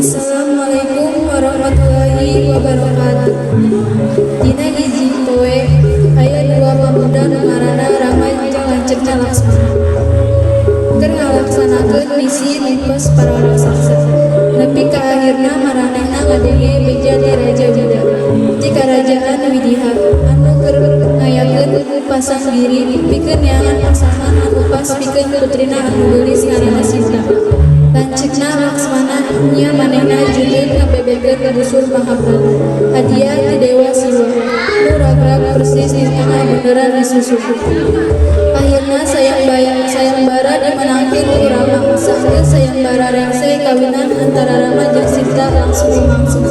Assalamualaikum warahmatullahi wabarakatuh. Dina hiji poe aya dua pamuda nu ngaranna Rama jeung lanceukna Laksmana. Keur ngalaksanakeun misi nimpes para raksasa. Nepi ka akhirna maranehna ngadenge beja ti Raja Wida ti Karajaan Widiha anu keur ngayakeun pasanggiri pikeun neangan pasangan anu pas pikeun putrina anu geulis ngaranna Sinta. Lanceukna Laksmana nya manehna judeun ngabebekeun busur Mahabrata, hadiah ti Dewa Siwa, nu ragrag persis di tengah bunderan disusup. Akhirna sayembara dimenangkeun ku Rama. Sanggeus sayembara rengse, kawinan antara Rama jeung Sinta langsung lumangsung.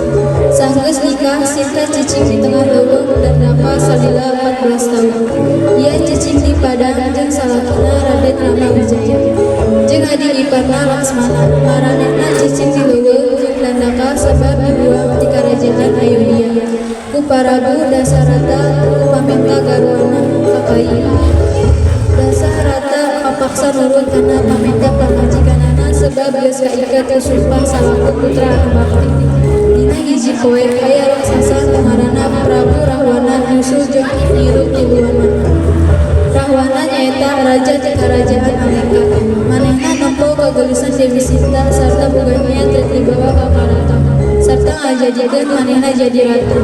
Sanggeus nikah, Sinta cicing di tengah leuweung Dandaka salila 14 taun. Ia cicing di padang jeung salakina Raden Rama Wijaya jeung adi iparna Laksmana. Maranehna cicing di leuweung jeung Dandaka sabab dibuang ti Karajaan Ayodhya ku Parabu Dasarata ku pamenta garwana Kakai. Dasarata kapaksa nurut kana pamenta pamajikanana sebab geus kaiket ku sumpah salaku putra anu bakti. Dina hiji poe aya raksasa nu ngaranna Prabu Rahwana nyusul jeung ngilu tiluanana. Rahwana nyaeta raja ti Karajaan Alengka. Manehna nempo kageulisan Dewi Sinta sarta boga niat rek dibawa ka karaton sarta ngajadikeun manehna jadi ratu.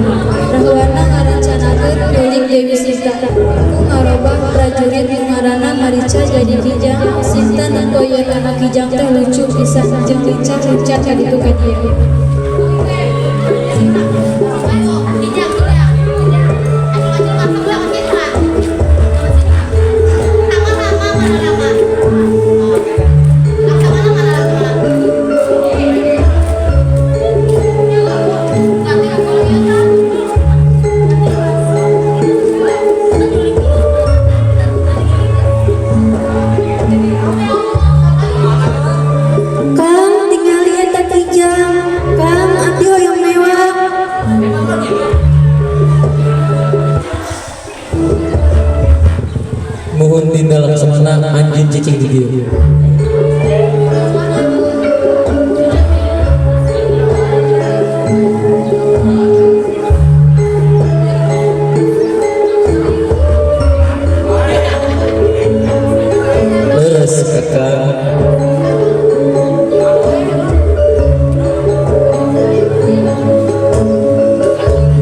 Rahwana ngarancanakeun nyulik Dewi Sinta ku ngarobah prajurit nu ngaranna Marica jadi kijang. Sinta nempo yen anak kijang teh lucu pisan jeung lincah luncat ka ditu ka dieu. Kang, tingali eta kijang. Kang, abdi hoyong mewah. Muhun Dinda Laksmana, anjeun cicing di dieu. Leres, Kakang.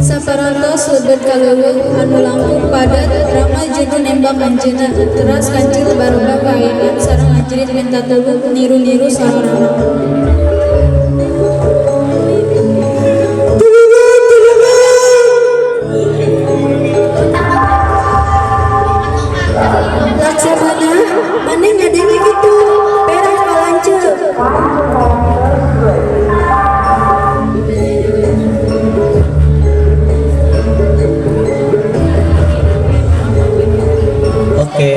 Saparantos lebet ka leuweung anu langkung padat, Rama judu nembak anjeunna, teras kancil barobah kaayaan sareng ngajerit minta tulung niru-niru sora Rama. Tulungan, tulungan. Laksamana, maneh ngadenge kitu? Perak ka lanceuk. Oke.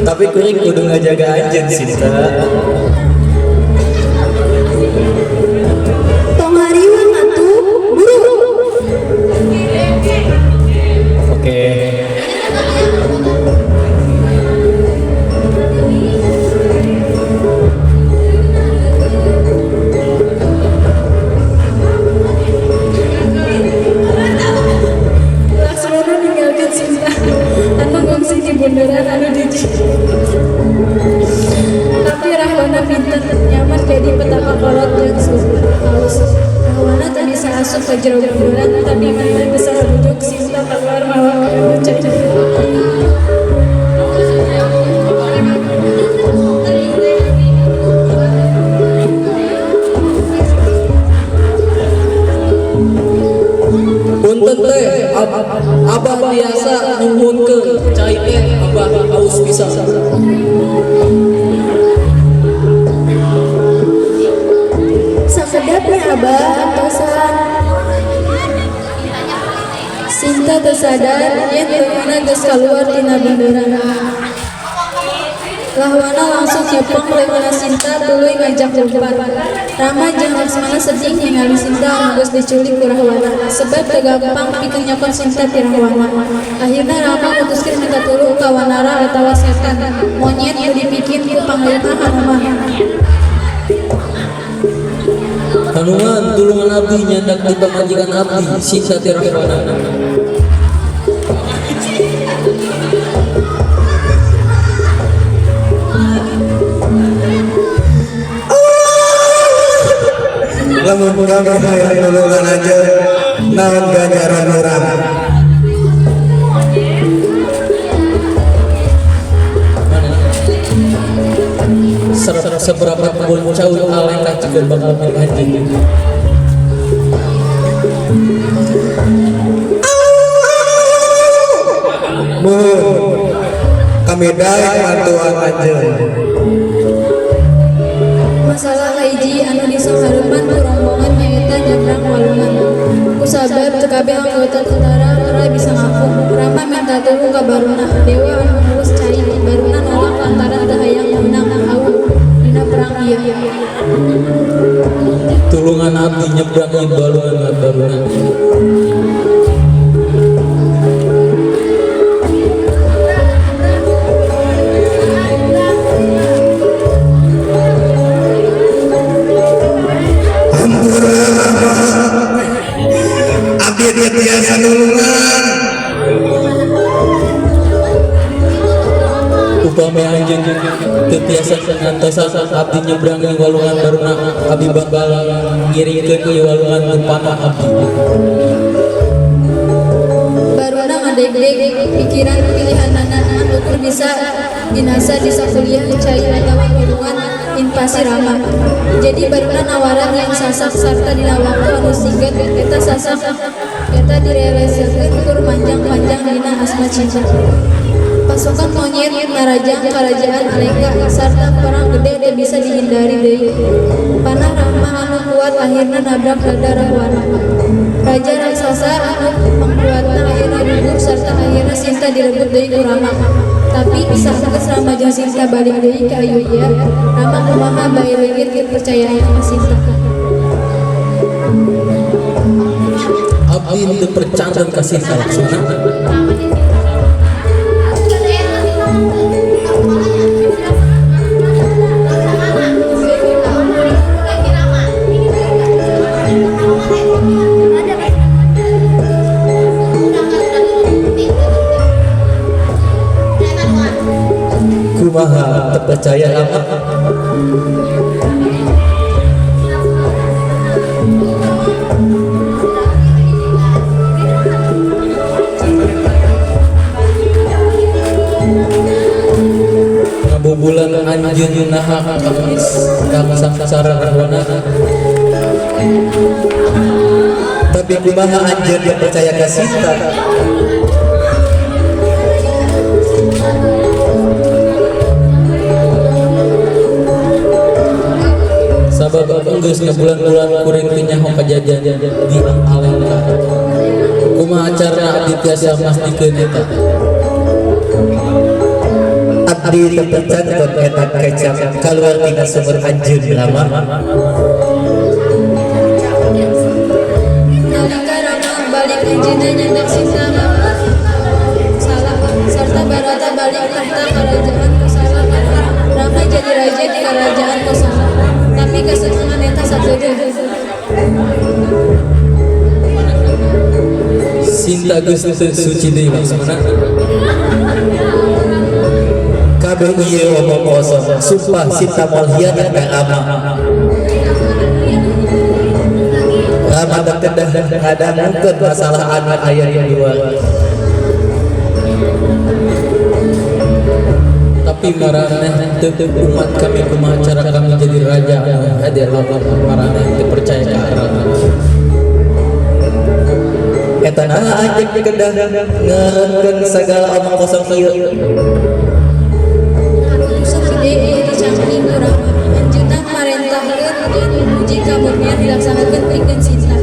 Tapi kuring kudu ngajaga anjeun, Sinta. Tong hariwang atuh, buru. Oke. Laksmana ninggalkeun Sinta anu ngungsi di bunderan anu jijik. Tapi Rahwana pinter nyamar jadi petapa kolot jeung haus. Rahwana teu bisa asup ka jero bunderan, tapi manehna bisa ngabujuk Sinta kaluar mawa cai. Punten teh, abah tiasa nyuhunkeun cai teh, abah haus pisan. Sakedap nya, Abah, antosan. Sinta teu sadar yen leungeunna geus kaluar tina bendeurana. Rahwana langsung nyepeng leungeunna Sinta tuluy ngajak lumpat. Rama jeung Laksmana sedih ningali Sinta anu geus diculik ku Rahwana, sebab teu gampang pikeun nyokot Sinta ti Rahwana. Akhirna Rama mutuskeun minta tulung ka wanara atawa setan, monyet nu dipikeun ku Panglima Hanuman. Hanuman, tulungan abdi nyandak di pamajikan abdi, Sinta ti Rahwana. Lamun kami hayang nulungan anjeun, naon ganjaran urang? Mana? Seberapa kebun cau alengka juga bakal milih anjeun. Mun kami daek bantuan anjeun. Masalah kahiji anu disanghareupan ku rombongan nyaeta nyabrang walungan. Kusabab teu kabeh anggota tentara kera bisa ngapung, Rama minta tulung ka Baruna, dewa anu ngurus cai. Baruna nolak lantaran teu hayang meunang haul dina perang ieu. Tulungan abdi nyebrang ieu balungan, Baruna. Hampura, abdi teu tiasa nulungan. Upami anjeun teu tiasa ngantosan abdi nyebrang ieu walungan, Baruna, abdi bakal ngiringkeun ieu walungan ku panah abdi. Baruna ngadegdeg pikiran pilihanana ngan ukur bisa binasa di sakuliah cai atawa nulungan invasi Rama. Jadi Baruna nawaran yen sasak sarta dina waktu anu singkat eta sasak eta direalisakeun kur manjang-panjang dina asma cinta. Pasukan monyet ngarajang karajaan Alengka sarta perang gede teu bisa dihindari deui. Panah Rama anu kuat akhirna nabrak dada Rahwana. Raja raksasa anu pangkuatna akhirna gugur sarta akhirna Sinta direbut deui ku Rama. Tapi saenggeus Rama jeung Sinta balik deui ka Ayodhya, Rama kumaha bae leungit kepercayaan ka Sinta. Abdi teu percanten ka Sinta, Laksmana. Kumaha, teu percaya Rama? Ngabubulan anjeun naha ka Rahwana? Tapi kumaha anjeun teu percaya ka Sinta? Sabab enggeus ngabulan-bulan kuring teu nyaho kajadian di Alengka. Kumaha carana abdi tiasa mastikeun eta? Abdi teu percanten eta kecap kaluar tina sumur anjeun, Rama. Nalika Rama balik, anjeunna nyandak Sinta salah sarta Barata balik tahta karajaan Kosala. Rama jadi raja di karajaan Kosala. Tapi kesenangan eta sakedeung. Sinta geus teu suci deui, Laksmana. Kabeh ieu omong kosong. Sumpah Sinta moal hianat ka Rama. Rama teu kedah ngadangukeun masalah anu aya di luar. Tapi maraneh teu umat kami, kumaha cara kami jadi raja anu hade lamun maraneh teu percaya ka Rama? Eta naha anjeun kedah ngeureunkeun sagala omong kosong ieu? Kaputusan gede ieu dicangking ku Rama. Anjeunna marentahkeun yen uji kamurnian dilaksanakeun pikeun Sinta.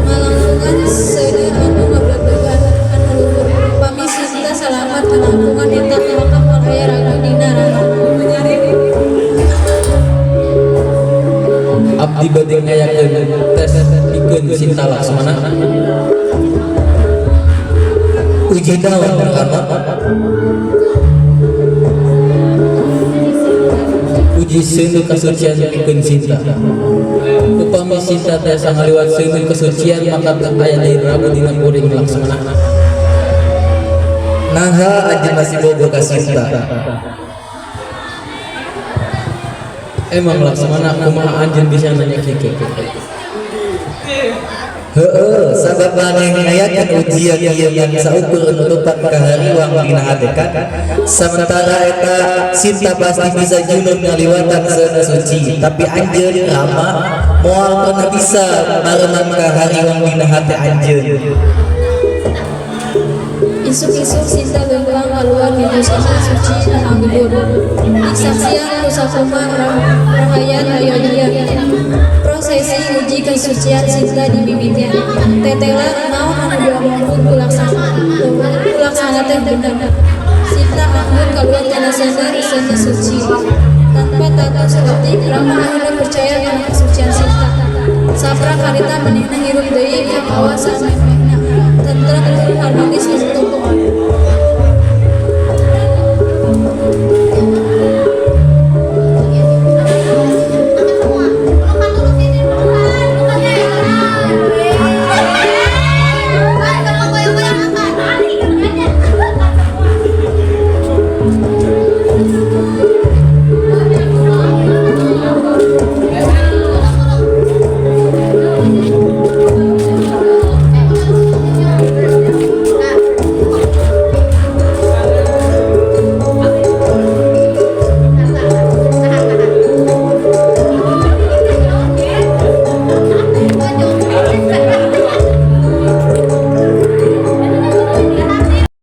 Ngalangkungan seuneu anu ngablegdug anu luhur. Upami Sinta salamat ngalangkungan eta, maka moal aya ragu dina Rama. Abdi bade ngayakeun tes pikeun Sinta, Laksmana. Uji naon, Rama? Uji seuneu kasucian pikeun Sinta. Upami Sinta tiasa ngaliwat seuneu kesucian, maka teu aya deui ragu dina kuring, Laksmana. Naha anjeun masih bogoh ka Sinta? Emang, Laksmana, kumaha anjeun bisa nanya kitu? Heeh, sabab maneh ngayakeun ujian ieu ngan saukur nutupan kahariwang dina hate kan? Samentara eta Sinta pasti bisa junun ngaliwatan seuneu suci, tapi anjeun, Rama, moal pernah bisa mareuman kahariwang dina hate anjeun. Isuk-isuk Sinta leumpang kaluar nuju seuneu suci nu ngagebur. Disaksian ku sakumaha rahayan Ayodhya. Prosesi uji kesucian Sinta dimimitian. Tetela naon anu diomongkeun ku Laksana teh bener. Sinta anggeun kaluar tina seuneu seuneu suci. Tanpa tatu saeutik, Rama akhirna percaya kana kesucian Sinta. Saprak harita manehna hirup deui kamawa samemehna.